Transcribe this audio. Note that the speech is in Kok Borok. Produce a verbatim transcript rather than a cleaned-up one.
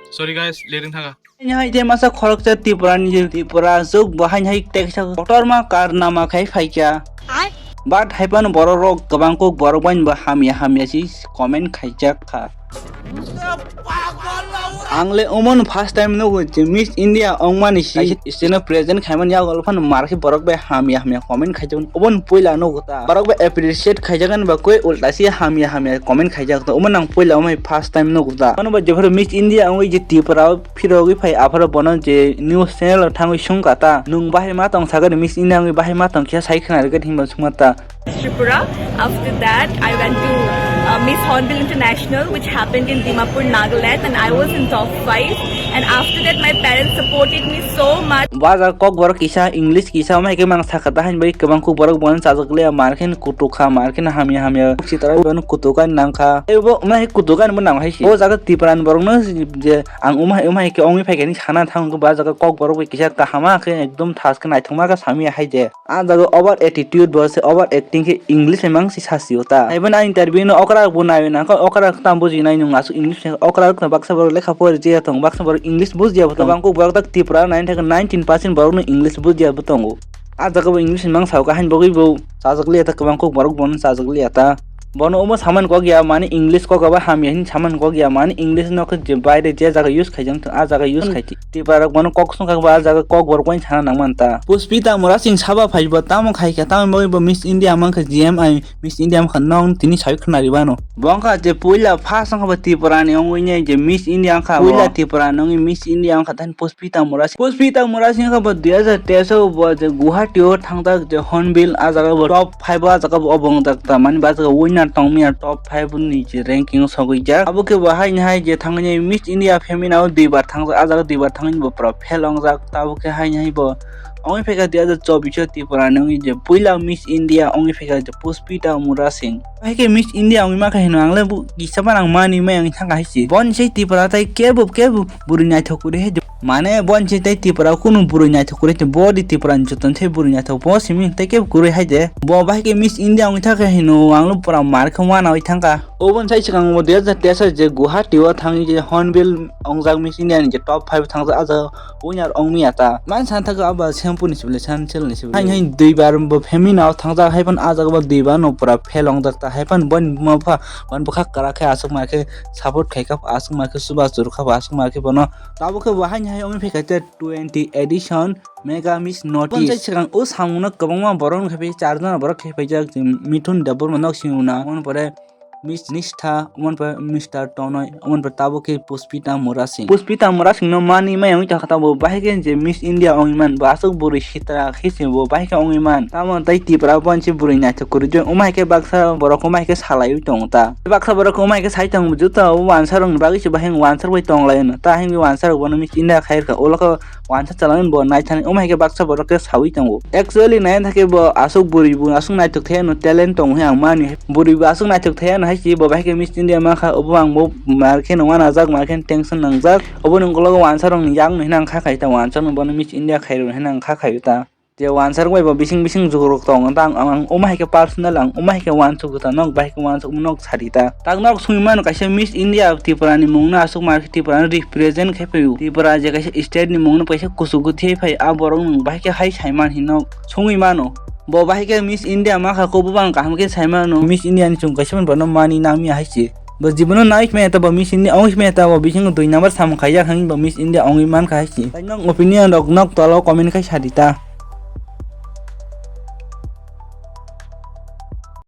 Sorry guys, liring thaga. Haini hai je masa khoroksa Tripura ni je Tripura juk bo haini hai teksa kotorma karnama khai phaikha. But hai phano borok rok kwbang kok borok bai bo hamya hamya si comment khaijak kha. Ang le omo no first time nugo je Miss India ongmani si stage o present khaimani yago phano mar khe borok bai hamya hamya comment khaijak. Obo no puila nugo ta. Borok bai appreciate khaijaknani bagwi ulta si hamya hamya comment khaijak ta. Omo nang puila omo hai first time nugo ta. Phano bai jephuru Miss India ongwi je Tripura o phirogwi phai aphuru bono je news channel o thangwi sungkha ta. Nwng bahai ma tong sakani Miss India ongwi bahai ma tong khe sai khna rwgwi hinba sungma ta. Tripura. After that, I went to uh, Miss Hornbill International, which happened in Dimapur, Nagaland, and I was in top five. And after that, my parents supported me so much. Ba jaga kokborok kisa, English kisa, omo hai khe mang sakha ta, haini bagwi kwbang kokborok bono chajak liya, mar khe kutuk kha, mar khe hamya hamya. Sitara bono kutuk ani nang kha. Tei bo omo hai kutuk ani bo nang hai se. O jaga Tripura ni borok no je ang omo hai, omo hai khe ongwi phai khe hinwi sana thang khe ba jaga kokborok bai kisa kaham khe ekdom thas khe naithok ma khe sami hai je. Ah jaga over attitude bo se over acting khe English hai mang si sasi o ta. Hai bono interview no okra bo nai nang kha okra tam buji nai nung aswk English hai okra no baksa borok lekha pori je tong baksa borok English buji ya bo tong. Bang kok borok tak Tripura nai thak nineteen percent borok no English buji ya bo tongo. Ah jaga bo English hai mang sao kha haini bagwi bo chajak liya ta kwbang kok borok bono chajak liya ta. Bono omo saman kok ya mani English kok aba hamya hin saman kok ya mani English no khe je baire je jaga use khaijak thung ah jaga use khai ti. Tripura rok bono kok song kha ba ah jaga kok borok bai sana nang man ta. Puspita Murasing saba phai bo tamo khai kha tamo bagwi bo Miss India man kha G M I Miss India man kha nong tini sai khna ri bano. Bo wng kha je puila first wng kha bo Tripura ni wngwi nai je Miss India wng kha bo. Puila Tripura ni wngwi Miss India wng kha tani Puspita Murasing. Puspita Murasing wng kha bo dui hazar teis o bo je Guwahati o thangjak je Hornbill ah jaga bo top five o ah jaga bo obo wngjak ta mani ba ah jaga winner tong mia top five ni je ranking o sogwi jak. Abo khe bo haini hai je thangwi Miss India femina o duibar thangjak, ah jaga duibar thangwi bo pura fail wngjak. Tabuk khe haini hai bo ongwi phaikha dui hazar chobbish o Tripura ni wngwi je puila Miss India ongwi phaikha je Puspita Murasing. Hai khe Miss India wngwi mankha hino ang le bo kisa phano ang mani maya wngwi thangkha hai se. Boni se Tripura tai kebo kebo bwrwi naithok kwrwi hai. Mane boni se tai Tripura kunu bwrwi naithok kwrwi hai bo di Tripura ni joto ni se bwrwi naithok bo simi tai kebo kwrwi hai de. Bo bahai khe Miss India wngwi thangkha hino ang le pura mar khe wanawi thangkha. Oboni sai swkang bo dui hazar teis o je Guwahati o thangwi je Hornbill wngjak Miss India ni je top five thangjak ah jaga winner wng mia ta. Man san thaka aba shampoo ni sibile san sel ni sibile. Hain hain duibar bo femina o thangjak hai phano ah jaga bo duibar no pura fail wngjak ta hai phano boni buma pha boni bwkha kwrak khe aswk ma khe support khai kha aswk ma khe chuba churu kha aswk ma khe bono. Tabuk khe bo hain hai wngwi phaikha te twenty edition Mega Miss North East. Boni sai swkang o samung no kwbangma borok no khai phai char jona borok khai phaijak Mithun Debbarma nok simi wngna. Omo pore Miss Nistha, omo pore Mister Tonoi, omo pore tabuk khe Puspita Murasing. Puspita Murasing no mani maya wngwi tongkha tabuk bahai khe je Miss India wngwi man bo aswk bwrwi sitra khe se bo bahai khe wngwi man. Tamo tai Tripura o boni se bwrwi naithok kwrwi je omo hai khe baksa borok omo hai khe salaiwi tongo ta. Baksa borok omo hai khe sai tongo juta o wansa rok ni bagwi se bahai wansa rok bai tong lai no ta hwnwi wansa rok bono Miss India khai rwkha ulo khe wansa chalani bo naithani omo hai khe baksa borok khe sawi tongo. Actually naina thakhe bo aswk bwrwi bo aswk naithok thai ano talent tongo hwnwi ang mani. Bwrwi bo aswk naithok thai ano hai se bo bahai khe Miss India mankha obo ang bo mar khe no wanajak mar khe tension nangjak. Oboni ukologo wansa rokni yakno hwnwi ang kha khai ta wansa rokno bono Miss India khairokno hwnwi ang kha khaio ta. Je wansa rok bai bo bising bising jugruk tongo ta ang, ang omo hai khe personal ang omo hai khe wansuk ta nok bahai khe wansuk nok sadi ta. Tak nok sungwi mano kaisa Miss India Tripura ni mungno aswk mar khe Tripura no represent khai phaio. Tripura je kaisa state ni mungno kaisa kuchugo thai phai a borok nwng bahai khe hai sai man hinwi nok sungwi mano. Bo bahai khe Miss India ma kha khe bo bang kaham khe sai mano. Miss India ni chwng kaisa man bono mani nang mia hai se. Bo jibono nai khe maya ta bo Miss India ong khe maya ta bo bisingo dui number samung khaijak hinwi bo Miss India ongwi man kha hai se. Tai nok opinion rok nok tolo comment khai sadi ta.